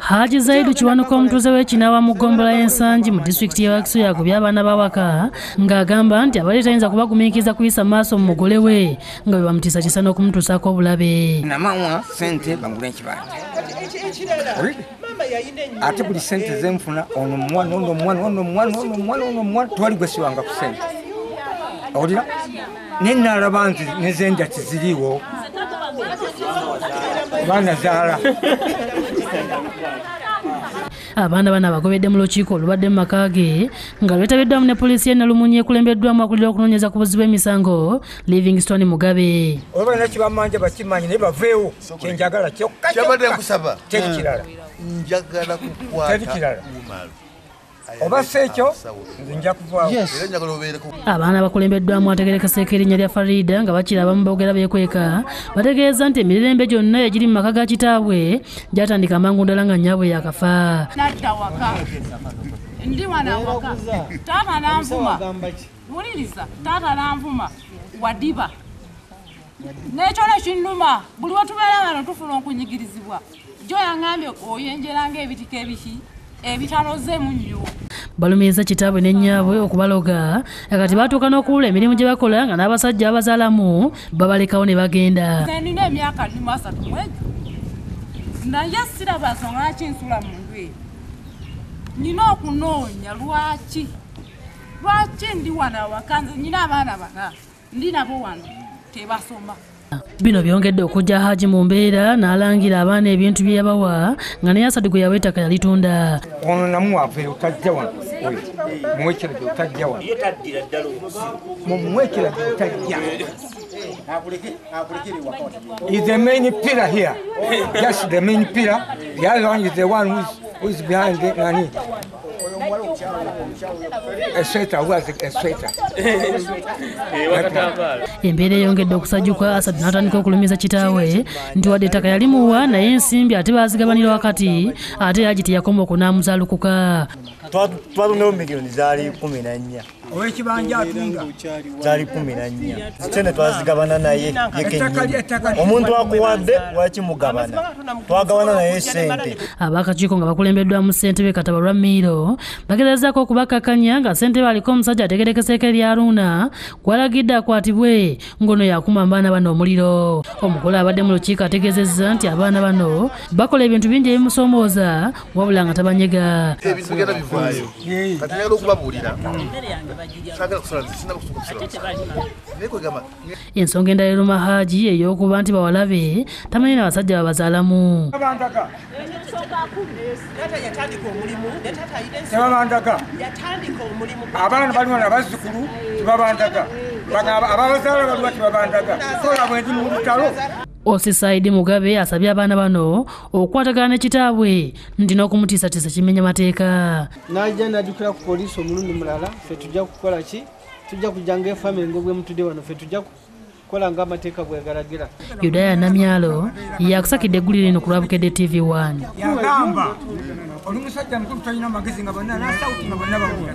Haji Zaidu Kiwanuka omutuuze w'Ekinawa mu ggombolola y'Ensangi mu disitulikiti y'e Wakiso yagobye abaana b'awaka ng'agamba nti abadde tayinza kubagumiikiriza kuyisa maaso mu mugole we nga bwe bamutiisatiisa n'okumutuusaako obulabe. Namawa ssente bangule ekibanja. Ate buli ssente ze nfuna ono mwana ono mwana ono mwana ono mwana ono mwana twali gwe siwanga ku ssente. Owulira? Ne nalaba nti n'ez'endya teziriiwo. Baana zaala. Abaana bano abagobedde mu lukiiko olubadde mu maka ge nga lwetabiddwamu ne poliisi y'e Nalumunye ekulembeddwamu akulira okunoonyereza ku buzzi bw'emisango Livingstone Mugabe. Oba balina kye bamanja bakimanyi naye baveewo kye njagala kyokka kyokka teri kirala. Njagala kukwata Umar. Oba si ekyo nze nja kuvaawo. Abaana bakulembeddwamu ategerekeseeko erinnya lya Farida nga bakira abamu boogera beekweka bategeeza nti emirerembe gyonna egiri mu maka ga kitaabwe gyatandika amangu ddala nga nnyaabwe yakafa. Nadda waka ndi wano awaka taata nanvuma, wuliriza, taata nanvuma wadiba n'ekyo nekinnuma buli we tubeera wano tufuna okunyigirizibwa. Jo yaŋŋambye oyenjera ng'ebitiko ebiki ebitanoze mu nnyo. Balumiriza kitaabwe ne nnyaabwe okubaloga kati baatuuka n'okuwula emirimu gye bakola nga n'abasajja abazaalamu babalekawo ne bagenda. Nze nina emyaka 31 naye siraba nsonga lwaki nsula mu nju eyo. Nina okunoonya lwaki ndi wano awaka, nze nina abaana bana ndi nabo wano tebasoma. Bino byongedde okujja Haji mu mbeera n'alangira abaana ebintu bye yabawa nga ne Asadi gwe yawa ettaka yalitunda. Ono namuwa aveewo tajja wano, oyo muwe ekiragiro tajja wano, mumuwe ekiragiro tajja. Is the main pillar here. Just the main pillar. The other one is the one who is behind the nani. A sweater, who has a sweater. Embeera eyongedde okusajjuka Asadi n'atandika okulumiza kitaawe nti wadde ettaka yalimuwa naye ensimbi ate baazigabanira wakati ate Haji teyakoma okunaamuzalukuka. Twatundawo miliyoni zaali 14. Ow'ekibanja atunda zaali 14. Sente twazigabana naye ye kennyini. Omuntu akuwadde lwaki mugabana? Twagabana naye sente. Ab'akakiiko nga bakulembeddwamu ssentebe Katabalwa Miiro bagezezaako okubakkakkanya nga ssentebe aliko omusajja ategerekeseeko erya Haruna gw'alagidde akwatibwe ng'ono yakuma abaana bano omuliro. Omugole abadde mu lukiiko ategeezezza nti abaana bano bakola ebintu bingi ebimusoomooza wabula nga tabanyega. Ebintu bigenda bivaayo. Kati njagala okubabuulira. Ensonga endala eruma Haji ey'okuba nti bawala be tamanyi na basajja babazaalamu. Tebabandaga. Abaana bali wano abazzukulu tebabandaga. Ababazaala baliwa tebabandaga. Kola bwe ndi mu lutalo. Osisaidi Mugabe asabye abaana bano okukwatagana ne kitaabwe nti n'okumutiisatiisa kimenya mateeka. Najja n'addukira ku poliisi omulundi mulala, ffe tujja kukola ki? Tujja kujja ng'efamire nga bwe mutudde wano, ffe tujja kukola ng'amateeka bwe galagira. Yudaya Namyalo yakusakidde eggulire lino ku lwa Bukedde TV 1. Yagamba oli musajja mukulu talina magezi nga bonna n'asawuti nga bonna bawulira.